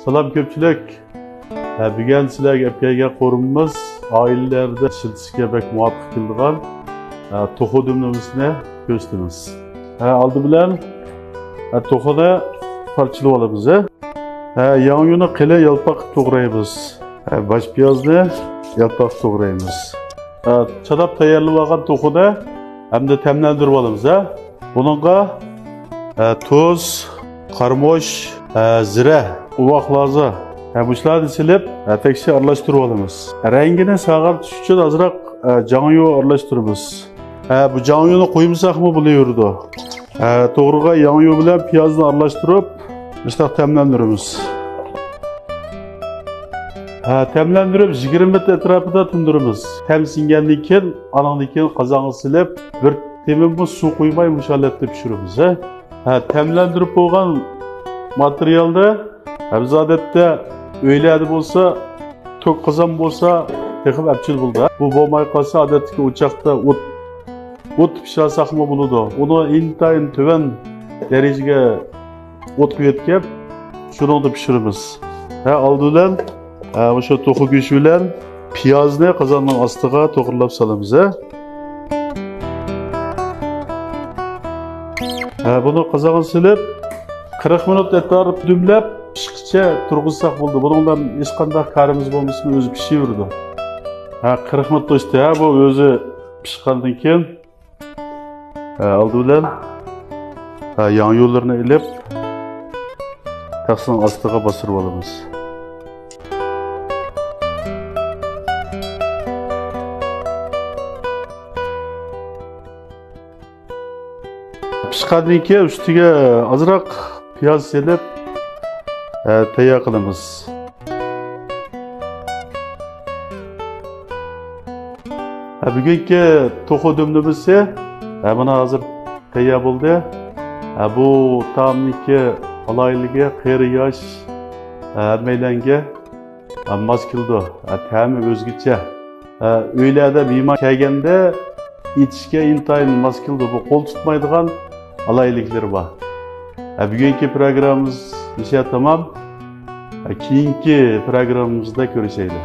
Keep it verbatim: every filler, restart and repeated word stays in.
سالام كۆپچىلىك. ھە، بۈگۈن سىلەرگە ئەپ كەلگەن قورۇمىمىز ئائىلىلەردە ئىشلىتىشكە بەك مۇۋاپىق كېلىدىغان، ھە، توخۇ دۈملىمىسىنى كۆرسىتىمىز. ھە، ئالدى بىلەن، ھە، توخۇنى پارچىلىۋالىمىز، ھە. ھە، ياڭيۇنى قېلىن يالپاق قىلىپ توغرايمىز. ھە، باش پىيازنى يالپاق توغرايمىز. ھە، چاناپ تەييارلىۋالغان توخۇنى ئەمدى تەملەندۈرۈۋالىمىز، ھە. بۇنىڭغا، ھە، تۇز، قارىمۇچ، ھە، زىرە، ئۇۋاق لازا، ھە، مۇشۇلارنى سېلىپ، ھە، تەكشى ئارىلاشتۇرۇۋالىمىز. رەڭگىنى ساغارتىش ئۈچۈن ئازراق، ھە، جاڭيۇ ئارىلاشتۇرىمىز. ھە، بۇ جاڭيۇنى قويمىساقمۇ بولۇۋېرىدۇ. ھە، توغرىغا ياڭيۇ بىلەن پىيازنى ئارىلاشتۇرۇپ، مۇشۇنداق تەملەندۈرىمىز. ھە، تەملەندۈرۈپ يىگىرمە مىنۇت ئەتراپىدا تىندۇرىمىز. تەم سىڭگەندىن كېيىن، ئانىڭدىن كېيىن قازانغا سېلىپ، بىر تېمىمۇ سۇ قۇيماي مۇشۇ ھالەتتە پىشۇرىمىز، ھە. ھە، تەملەندۈرۈپ بولغان ماتېرىيالنى، ھە، بىز ئادەتتە ئۆيلەردە بولسا، توك قازان بولسا، تېخىمۇ ئەپچىل بولىدۇ. بۇ بولماي قالسا، ئادەتتىكى ئوچاقتا ئوت ئوت پىشۇرساقمۇ بولىدۇ. ئۇنى ئىنتايىن تۆۋەن دەرىجىگە ئوتقا يۆتكەپ، شۇنىڭدا پىشۇرىمىز. ھە، ئالدى بىلەن، ھە، مۇشۇ توخۇ گۆشى بىلەن پىيازنى قازاننىڭ ئاستىغا توغرىلاپ سالىمىز، ھە. ھە، بۇنى قازانغا سېلىپ، قىرىق مىنۇت ئەتراپىدا دۈملەپ، پىشقىچە تۇرغۇزساق بولىدۇ. بۇنىڭ بىلەن ھېچقانداق كارىمىز بولمىسىمۇ، ئۆزى پىشىۋېرىدۇ. ھە، قىرىق مىنۇت توشتى، ھە، بۇ ئۆزى پىشقاندىن كېيىن، ھە، ئالدى بىلەن، ھە، ياڭيۇلىرىنى ئېلىپ، تەخسىنىڭ ئاستىغا باستۇرۇپ ئالىمىز. پىشقاندىن كېيىن ئۈستىگە ئازراق پىياز سېلىپ، ھە، تەييار قىلىمىز. ھە، بۈگۈنكى توخۇ دۈملىمىسى، ھە، مانا ھازىر تەييار بولدى. ھە، بۇ تائامنىڭكى ئالاھىدىلىكى قېرى ياش، ھە، ھەممەيلەنگە، ھە، ماس كېلىدۇ. ھە، تەمى ئۆزگىچە. ھە، ئۆيلەردە مېھمان كەلگەندە ئېتىشكە ئىنتايىن ماس كېلىدۇ. بۇ قول تۇتمايدىغان ئالاھىدىلىكلىرى بار. ھە، بۈگۈنكى پروگراممىمىز مۇشۇ تامام. ھە، كېيىنكى پروگراممىمىزدا كۆرۈشەيلى.